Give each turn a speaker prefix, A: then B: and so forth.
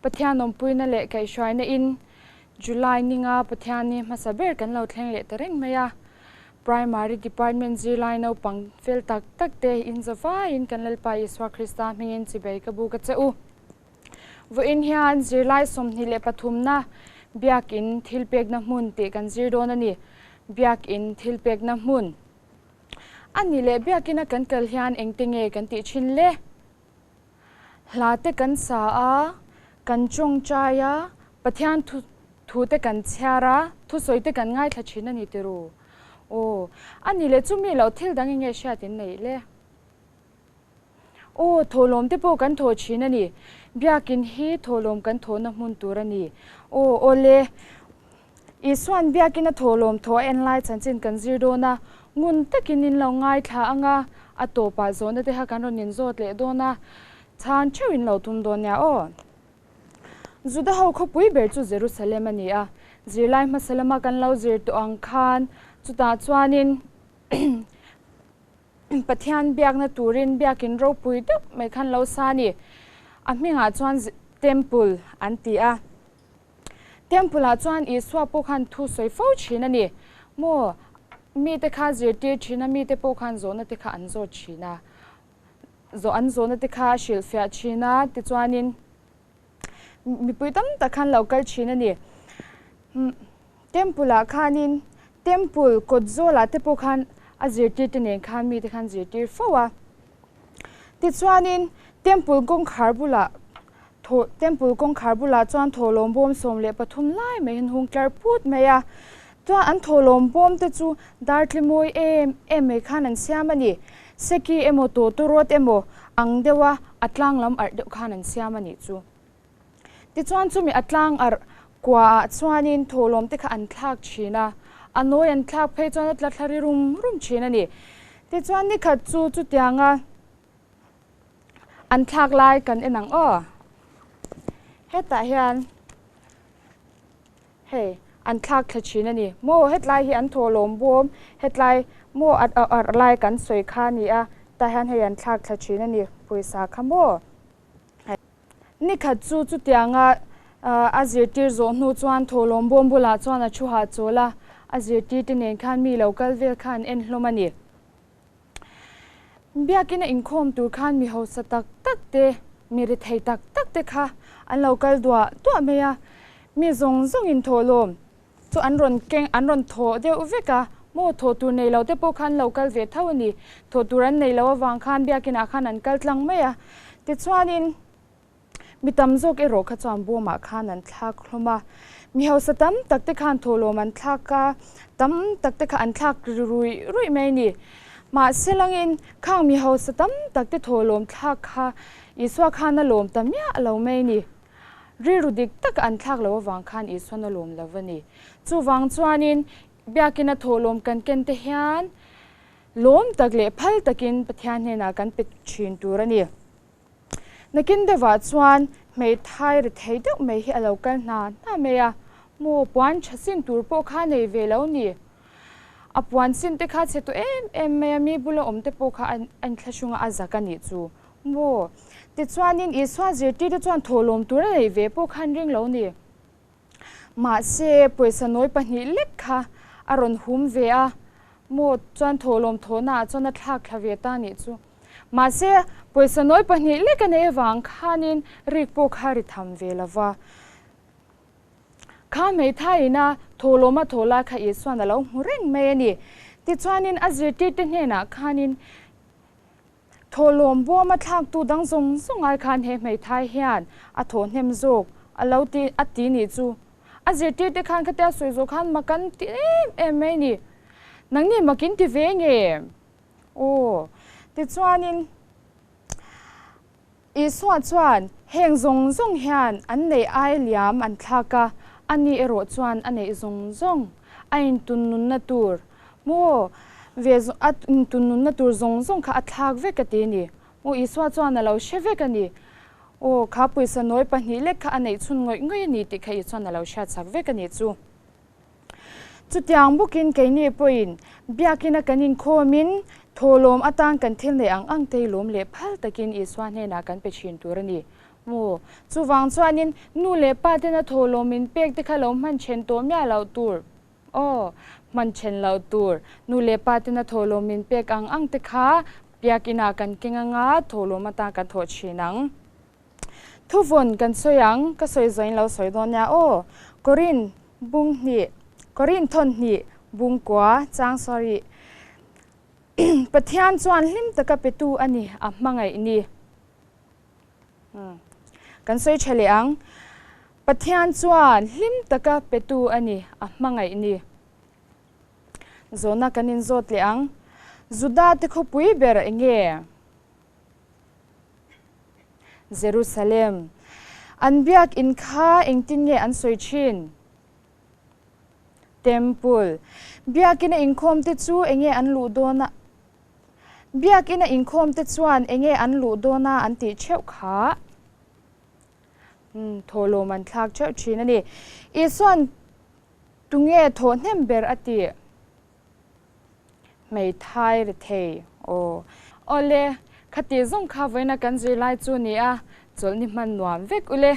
A: Pathian awmpuina leh kaihhruaina in July ninga Pathianni hmasa ber kan lo thleng leh ta reng mai a. Primary Department zirlai naupang fel tak tak te in zavaiin kan Lalpa Isua Krista hmingin chibei ka buk a che u. Vawiin hian zirlai 23na Biakin thilpekna hmun tih kan zir dawn a ni. Biakin thilpekna hmun a ni leh Biakina kan kal hian engte nge kan tih thin le? Hla te kan sa a, kan tawngtai a, Pathian thu thu te kan chhiar a, thusawi te kan ngaithla thin a ni tiru. Aw, a ni leh chumi loh thil dang enge hriat in neih le? Aw, thawhlawm te pawh kan thawh thin a ni. Biakin hi thawhlawm kan thawhna hmun tur a ni. Aw, awle. Isuan biakin a thawhlawm thaw a en lai chanchin kan zir dawn a, ngun takin in lo ngaithla ang a, a tawpah zawhna te kha kan rawn inzawt leh dawn a, chhan theuh in lo tum dawn nia aw. Juda ho khawpui ber chu Jerusalem a ni a, zirlai hmasa lama kan lo zir tawh ang khan chutah chuanin Pathian biakna turin biakin ropui deuh mai khan lo sa a ni. A hmingah chuan Temple an ti a. Temple ah chuan Isua pawh khan thu sawi fo thin a ni. Maw, mite kha zirtir thin a, mite pawh khan zawhna te kha an zawt thin a. Zawh an zawhna te kha a hrilhfiah thin a, tichuanin mipui tam tak khan lo kal thin a ni. Temple ah khanin Temple kawt zawlah te pawh khan a zirtir te nen khan mite khan zirtir fo a. Tichuanin Temple kawngkhar bulah Thaw Temple kawngkhar bulah chuan thawhlawm bawm 13 lai mai hian hung tlar phut mai a. Chuan an thawhlawm bawm te chu dartli mawi em em mai khan an siam a ni. Seki emaw tawtawrawt emaw ang deuha a tlang lam arh deuh khan an siam a nih chu. Tichuan chumi a tlang arh kuaah chuanin thawhlawm te kha an thlak thin a, a nawi an thlak phei chuan a tla thla ri rum rum thin a ni. Tichuan nikhat chu chutianga an thlak lai kan en ang aw. Hetah hian hei an thlak thla thin a ni. Maw hetlai hi an thawhlawm bawm hetlai maw a arh lai kan sawi kha a ni a, tah hian hei an thlak thla thin a ni pawisa kha maw. Nikhat chu chutianga a zirtir zawh hnu chuan thawhlawm bawm bulah chuan a thu hahchawl a, a zirtirte nen khan mi lo kal vel kha an en hlawm a ni. Biakina inkhawm tur khan mi hausa tak tak te, mi rethei tak tak te kha an lo kal duah duah mai a, mi zawng zawngin thawhlawm chu an rawn keng, an rawn thawh deuh vek a, maw thawh tur nei lo te pawh khan lo kal ve tho a ni. Thawh tur an nei loh avang khan biakinah khan an kal tlang mai a. Tichuanin mi tam zawk erawh kha chuan bawmah khan an thlak hlawm a. Mi hausa tam tak te khan thawhlawm an thlak a, tam tak te kha an thlak ri ruih ruih mai a ni. Mahse langin khang mi hausa tam tak te thawhlawm thlak kha Isua khan a lawm ta miah lo mai a ni. Rilru dik taka an thlak loh avang khan Isuan a lawm lo a ni. Chuvang chuanin Biakina thawhlawm kan ken te hian lawm tak leh phal takin Pathian hnenah kan pe thin tur a ni. Nakin deuhah chuan hmeithai ri thei deuh mai hi a lo kal hna hna mai a, maw puan tha sin tur pawh kha nei ve lo ni. A puan sin te kha chhe tawh em em mai a, mi bula awm te pawh kha a inthlahrunga a zak a nih chu. Maw? Tichuanin Isua zirtirte chuan thawhlawm tur a neih ve pawh khan ring lo ni. Mahse, pawisa nawi pahnih lek kha a rawn hum ve a, maw chuan thawhlawm thawhnaah chuan a thlak thla ve ta nih chu. Mahse, pawisa nawi pahnih lek a neih avang khanin rik pawh kha ri tham ve lo va. Kha hmeithaiina thawhlawm a thawh lai kha Isuan a lo hmu reng mai a ni. Tichuanin a zirtirte hnenah khanin Thawhlawm bawma thlaktu dang zawng zawng ai khan he hmeithai hian a thawh hnem zawk a lo ti a ti nih chu. A zirtirte khan khatia sawi zawh khan mak an ti em em mai ni. Nangni mak in ti ve nge? Aw. Tichuanin Isua chuan heng zawng zawng hian an neih ai liam an thlak a, ani erawh chuan a neih zawng zawng a intun nunna tur maw ve a intun nunna tur zawng zawng kha a thlak vek a ti a ni. Maw Isua chuan a lo hre vek a ni. Aw, kha pawisa nawi pahnih lek kha a neih chhun ngawih ngawih a ni tih kha Isuan a lo hriatchak vek a ni chu. Chutiang bawkin keini pawhin biakina kan inkhawmin thawhlawm atan kan thil neih ang ang te hi lawm leh phal takin Isua hnenah kan pe thin tur a ni. Maw? Chuvang chuanin nu leh pa tena thawhlawm in pek te kha lo hman then tawh miah loh tur. Aw, hman then loh tur. Nu leh pa tena thawhlawm in pek ang ang te kha biakinah kan keng anga thawhlawm atan kan thawh thin ang. Thuvawn kan sawi ang, ka sawi zawh in lo sawi dawn nia aw. Korin bung hnih, Korin thawn hnih bung kua chang sorry. Pathian chuan hlim taka petu a ni, a hmangaih ni. Kan sawi tha leh ang. Pathian chuan hlim taka petu a ni, a hmangaih ni. Zawhna kan inzawt leh ang. Juda te khawpui ber eng nge? Jerusalem. An biak in kha engtin nge an sawi thin? Temple. Biakina inkhawm te chu eng nge an luh dawn a? Biakina inkhawm te chuan eng nge an luh dawn a an tih theuh kha? Umm, thawhlawm an thlak theuh thin a ni. Isuan tunge thawh hnem ber a tih? Hmeithai rethei aw. Awle, khati zawng kha vawiina kan zirlai chu ni a, chawlhni hman nuam vek ule.